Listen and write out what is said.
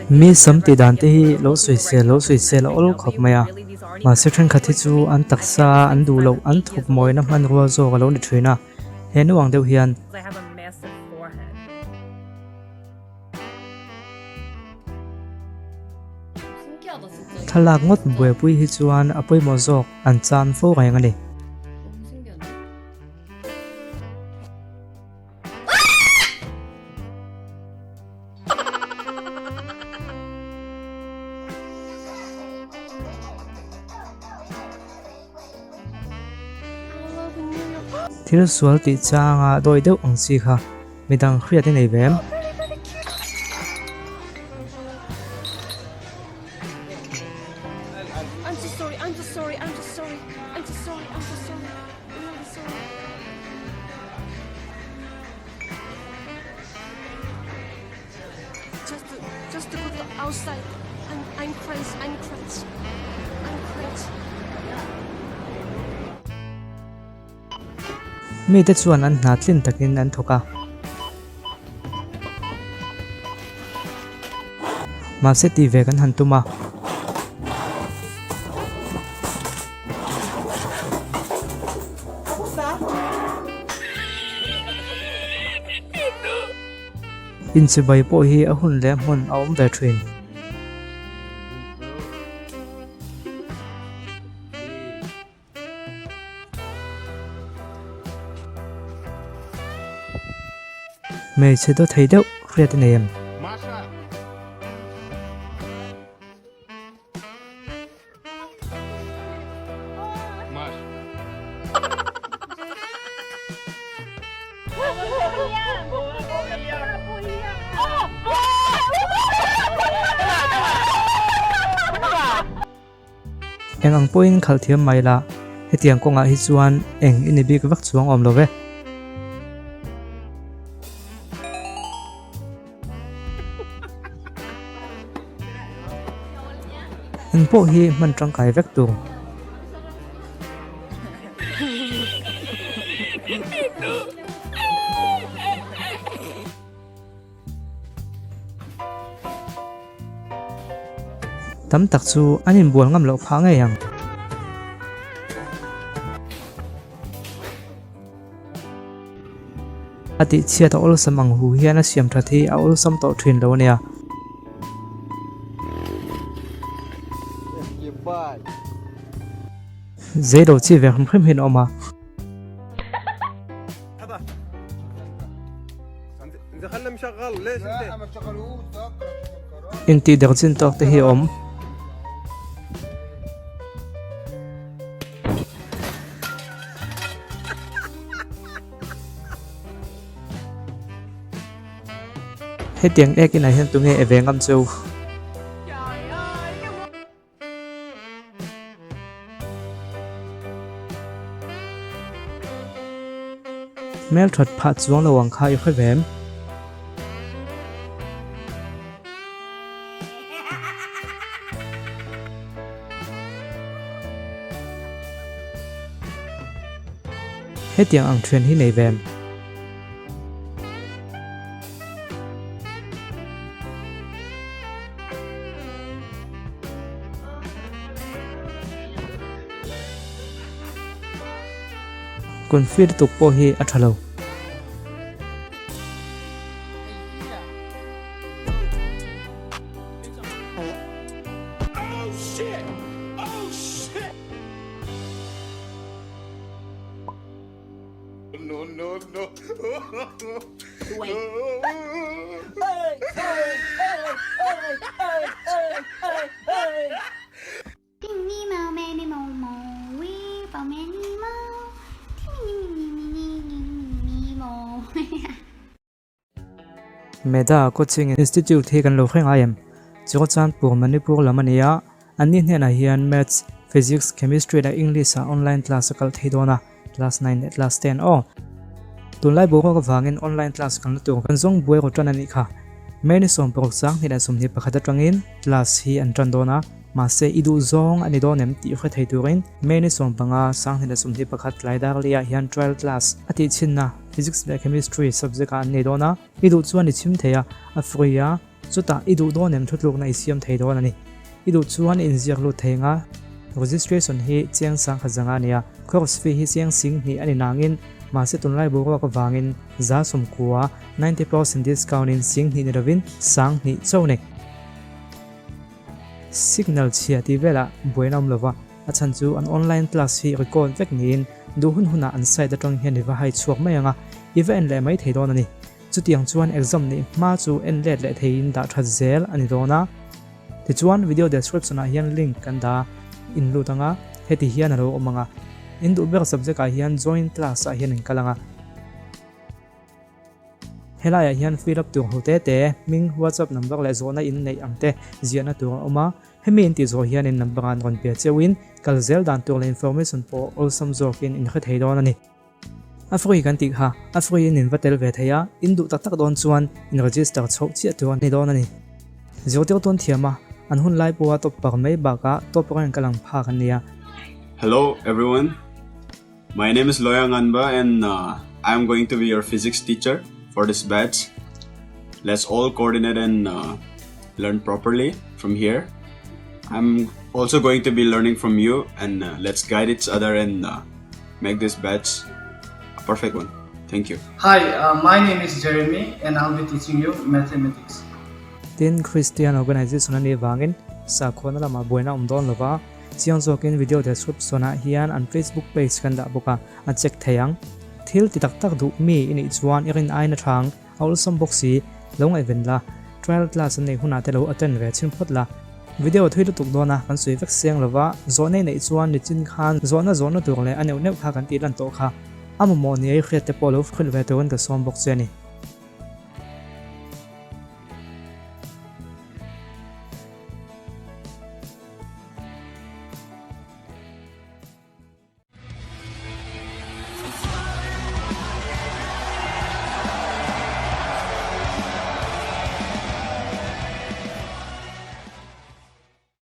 Mi sam tih dan te hi lo sawisel lo sawisel a awl khawp mai a, mahse thenkhat hi chu an taksa an duh loh an thawk mawina hmanrua zawk a lo ni thin a, he nu ang deuh hian. Thlalak ngawt buaipui hi chuan a pawimawh zawk an chan fo reng a ni. Thil sual tih changa dawi deuh ang chi kha midang hriat i nei ve em? Mite chuan an hna tlin takin an thawk a. Mahse tih ve kan han tum a. Inchibai pawh hi a hun leh hmun a awm ve thin. Hmeichhe daw thei deuh hriat i nei em? Eng ang pawhin khalh thiam mai la, hetiang kawngah hi chuan eng i ni bik vak chuang awm lo ve. Eng pawh hi hman tangkai vek tur. Tam tak chu an inbual ngam loh phah ngei ang. A tihchhiat a awlsam ang hu hian a siam that hi a awlsam tawh thin lo a nia. Zei lo chi ve hrim hrim hian a awm a. Intih der chin tawk te hi a awm. Hetiang ek inah hian tunge e ve ngam cheu? Hmelthat phah chuang lo ang kha i hre ve em? Hetiang ang thian hi nei ve em? Confi lutuk pawh hi a tha lo. Meda Coaching Institute hi kan lo hre ngai em? Churachandpur, Manipur lam a ni a, anni hnenah hian Maths, Physics, Chemistry leh English ah online class a kal thei dawn a, class 9 leh class 10 aw. Tunlai boruak avangin online class kan la tur kan zawng buai rawh tan a nih kha. May ni 16 2021 atangin class hi an tan dawn a, mahse i duh zawng a ni dawn em tih hre thei turin May ni 15 2021 tlai dar liah hian trial class a tih chhinna Physics leh Chemistry subject ah an nei dawn a, i duh chuan i chhim thei a, a free a, chutah i duh dawn em thutlukna i siam thei dawn a ni. I duh chuan i inziak lut thei anga, registration hi chiang sangkhat zanga a ni a, course fee hi chiang sing hnih a ni nangin mahse tunlai boruak avangin 90%, 90% discount in sing hnih ni lovin sang hnih chauh a ni. Signal chhia tih velah buaina awm lova, a chhan chu an online class hi record vek niin duh hun hunah an site atang hian i va hai chhuak mai ang a, i va en leh mai thei dawn a ni. Chutiang chuan exam neih hma chu en let leh theiin dah that zel a ni dawn a. Tichuan video description ah hian link kan dah in lut ang a, heti hian a lo awm ang a. In duh ber subject ah hian join class ah hian in kal ang a. Helaiah hian fill up tur ho te te, hming, whatsapp number leh zawhna in neih ang te ziahna tur a awm a. Hemi in tih zawh hian in number ah an rawn pe cheuhin kal zel dan tur leh information pawh awlsam zawkin in hre thei dawn a ni. A free kan tih kha, a free in in va tel ve thei a, in duh tak tak dawn chuan in register chhoh chiah tur a ni dawn a ni. Zirtir tawn thiam a, an hun lai pawha top par mai bakah top rank a lang phak an ni a. Hello everyone. My name is Loya Nganba and uh, I'm going to be your physics teacher for this batch. Let's all coordinate and uh, learn properly from here. I'm also going to be learning from you and uh, let's guide each other and uh, make this batch a perfect one. Thank you. Hi, uh, my name is Jeremy and I'll be teaching you mathematics. Tin Christian organization ani wangin sakhuana lama buaina awm dawn lova Chiang zawkin video description ah hian an Facebook page kan dah bawk a, a check thei ang. Thil ti tak tak duh mi i nih chuan i rin aiin a thang, a awlsam bawk si, lo ngaihven la, trial class an neih hunah te lo attend ve chhin phawt la. Video thui lutuk dawn a, kan sawi vek seng lova, zawhna i neih chuan nichin khan zawhna zawhna tur leh a neuh neuh kha kan tih lan tawh kha. A mamawh ni ei hriat te pawh lo hrilh ve turin ka sawm bawk che a ni.